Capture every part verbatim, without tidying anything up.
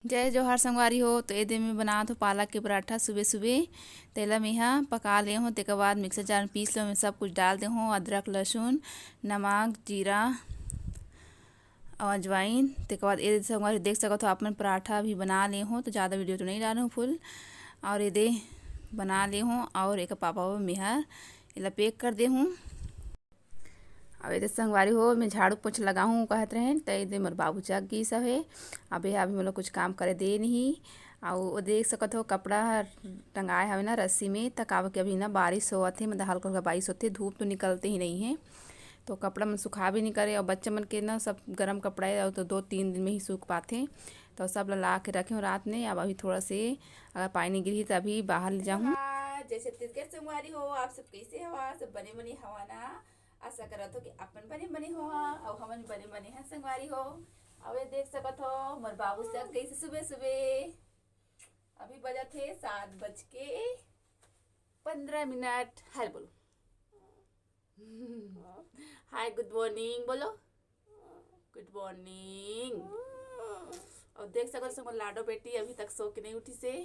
जय जोहार संगवारी हो। तो एदे में बनात हो पालक के पराठा सुबह सुबह। तेला मेहा पका ले हो, तेकर बाद मिक्सर जार में पीस लो। मैं सब कुछ डाल दे हो, अदरक, लहसुन, नमक, जीरा और अजवाइन। तेकर बाद एदे संगवारी देख सकत हो, आप मन पराठा भी बना ले हो, तो ज़्यादा वीडियो तो नहीं डाले हो फुल। और एदे बना ले हो और एक पापा मेहर एला पैक कर दे हूँ। अब एदे संगवारी हो, मैं झाड़ू पोछा लगाहूँ कहत रहें, त एदे मोर बाबू जग गीस हवे। अब एहा अभी मोला कुछ काम करे दे नहीं। अउ ओ देख सकत हो, कपड़ा ह टंगाए हवे ना रस्सी में, त काबर के अभी ना बारिश होवत हे, मतलब हल्का हल्का बारिश होथे, धूप तो निकलते ही नहीं है, तो कपड़ा मन सुखा भी नहीं करे। और बच्चा मन के ना सब गरम कपड़ा है, और तो दो तीन दिन में ही सूख पाथे, तो सब ला ला के रखे हूँ रात में। अब अभी थोड़ा से अगर पानी गिरही, त अभी बाहर ले जाहूँ। जय छत्तीसगढ़ संगवारी हो, आप सब कैसे हवा? सब बने बने हवा ना? आशा करत हो कि अपन बने बने हो, अउ हमन बने बने हैं संगवारी हो। अउ ये देख सकत हो, मोर बाबू जग गइस सुबह सुबह। अभी बजत हे सात बज के पंद्रह मिनट। हाय बोलो। हाय, गुड मॉर्निंग बोलो। गुड मॉर्निंग। अउ देख सकत हो, मोर लाडो बेटी अभी तक सो के नहीं उठिस हे।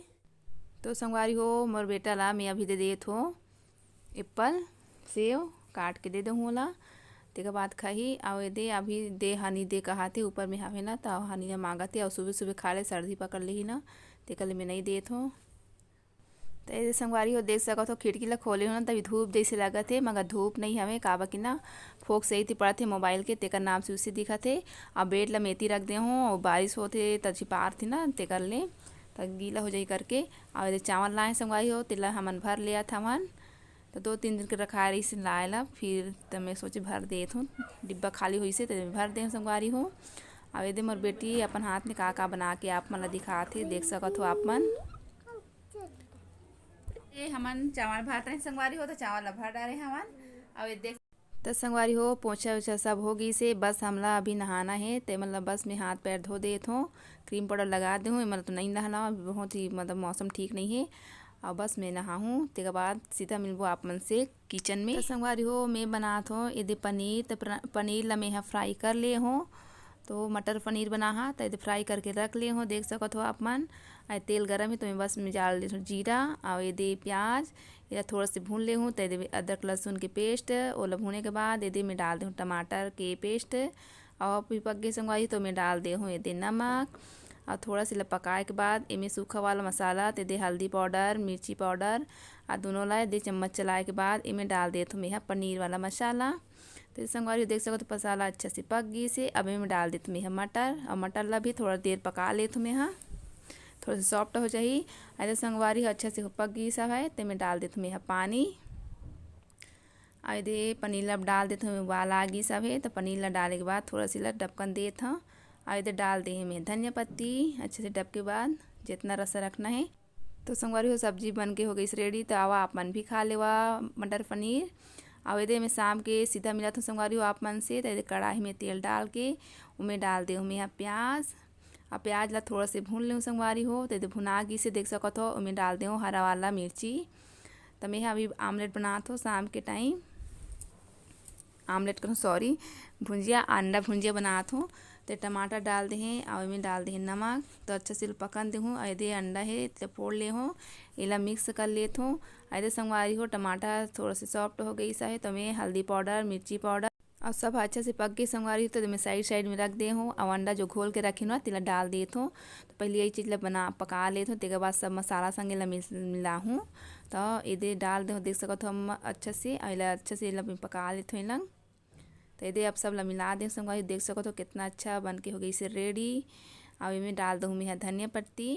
तो संगवारी हो, मोर बेटा ला मैं अभी दे देत हो एप्पल, सेव काट के दे देहूँ ओला। तेकर बाद खाही। अउ एदे अभी दे हनी दे कहाथे, ऊपर में हवे ना, त हनी ह मांगत हे, अउ सुबह सुबह खा ले, सर्दी पकड़ लेही ना, तेकर ले मैं नहीं देत हो। त एदे संगवारी हो, देख सकत हो, खिड़की ला खोले हो ना, तभी धूप जैसे लगत हे, मगर धूप नहीं हवे, काबर कि ना फोक से इति पड़त हे मोबाइल के, तेकर नाम से उसे दिखत हे। अउ बेड ला मेती रख दे हो, अउ बारिश होत हे त झिपारथे ना, तेकर ले त गीला हो जाही करके। अउ एदे चावल लाए संगवारी हो, तेला हमन भर लेत हवन। त दो तीन दिन के रखाए रहिस लाए ला, फिर त मैं सोचे भर देत हूँ, डिब्बा खाली होइस हे त भर दे संगवारी हो। अउ एदे मोर बेटी अपन हाथ में का का बना के आप मन ला दिखात हे, देख सकत हो आप मन। ये हमन चावल भात रहे संगवारी हो, त चावल ला भर डारे हमन। अउ ये देख त संगवारी हो, पोछा उछा सब हो गइस हे, बस हमला अभी नहाना हे। ते मतलब बस मैं हाथ पैर धो देत हों, क्रीम पाउडर लगा दे हूँ। मतलब तो नहीं नहाना, अभी बहुत ही मतलब मौसम ठीक नहीं है। और बस मैं नहाहूँ, तेकर बाद सीधा मिलबो आप मन से किचन में। त संगवारी हो, मैं बनात हों एदे पनीर। त प्र-, पनीर ला मैं ह फ्राई कर ले हों। तो मटर पनीर बनाहा, त एदे फ्राई करके रख ले हों, देख सकत हो आप मन। आ तेल गरम है, तो मैं बस में डाल देत हों जीरा, और एदे प्याज, एला थोड़ा से भून ले हूँ। त एदे अदरक लहसुन के पेस्ट, ओला भूने के बाद एदे में डाल दे हूँ टमाटर के पेस्ट, और भी पक गे संगवारी, तो मैं डाल दे हूँ एदे नमक, और थोड़ा से ला पकाए के बाद एमे सूखा वाला मसाला, त एदे हल्दी पाउडर, मिर्ची पाउडर, आ दोनों ला एदे चम्मच चलाए के बाद एमे डाल देत हूँ मैं ह पनीर वाला मसाला। तो संगवारी हो, देख सकत हो, मसाला अच्छा से पक गइस हे। अब एमे डाल देत हूँ मैं ह मटर, और मटर ला भी थोड़ा देर पका लेत हूँ मैं ह, थोड़ा सा सॉफ्ट हो जाही। एदे संगवारी हो, अच्छा से पक गइस हवय, त एमे डाल देत हूँ मैं ह पानी। और एदे पनीर ला अब डाल देत हूँ, उबाल आ गइस हवय, त पनीर ला डाले के बाद थोड़ा सी ला डबकन देत हूँ। और एदे डाल दे हूँ मैं धनिया पत्ती, अच्छे से डबके बाद जितना रस रखना है। तो संगवारी हो, सब्जी बन के हो गइस रेडी, तो आवा आप मन भी खा लेवा मटर पनीर। और एदे में शाम के सीधा मिलत हूँ संगवारी हो आप मन से। तो एदे कढ़ाई में तेल डाल के उमे डाल दे हूँ मैं ह प्याज। अब प्याज ला थोड़ा से भून लेहूँ संगवारी हो। तो एदे भुना गइस हे, देख सकत हो, उमे डाल दे हूँ हरा वाला मिर्ची। तो मैं ह अभी आमलेट बनात हों शाम के टाइम, आमलेट कहूँ, सॉरी, भुंजिया, अंडा भुंजिया बनात हों। तो टमाटर डाल दे हूँ और एमे डाल दे हूँ नमक। तो अच्छा से पकन दे हूँ। और एदे अंडा है, तो फोड़ ले हूँ, एला मिक्स कर लेत हूँ। और एदे संगवारी हो, टमाटर थोड़ा से सॉफ्ट हो गइस हे, तो मैं हल्दी पाउडर, मिर्ची पाउडर और सब अच्छा से पक गइस संगवारी हो, तो मैं साइड साइड में रख दे हूँ। और अंडा जो घोल के रखे हूँ ना, तेला डाल देत हूँ। तो पहले यही चीज ला बना, पका लेत हूँ, तेकर बाद सब मसाला संगे ला मिल-, मिलाहूँ। तो एदे डाल दे हूँ, देख सकत हो हम अच्छा से, और एला अच्छा से एला मैं पका लेत हूँ एला। तो एदे अब सब ला मिला दे संगवारी, देख सकत हो कितना अच्छा बन के हो गइस हे रेडी। अब एमे डाल दहूँ मैं ह धनिया पत्ती।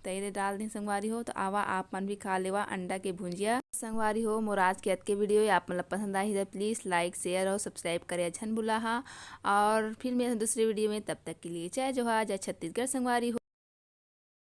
तो एदे डाल दे संगवारी हो, तो आवा आप मन भी खा लेवा अंडा के भुंजिया। संगवारी हो, मोर आज के अतके वीडियो आप मन ला पसंद आही, तो प्लीज लाइक, शेयर और सब्सक्राइब करे झन भुलाहा। और फिर मिलथन दूसरे वीडियो में, तब तक के लिए जय जोहार, जय छत्तीसगढ़ संगवारी हो।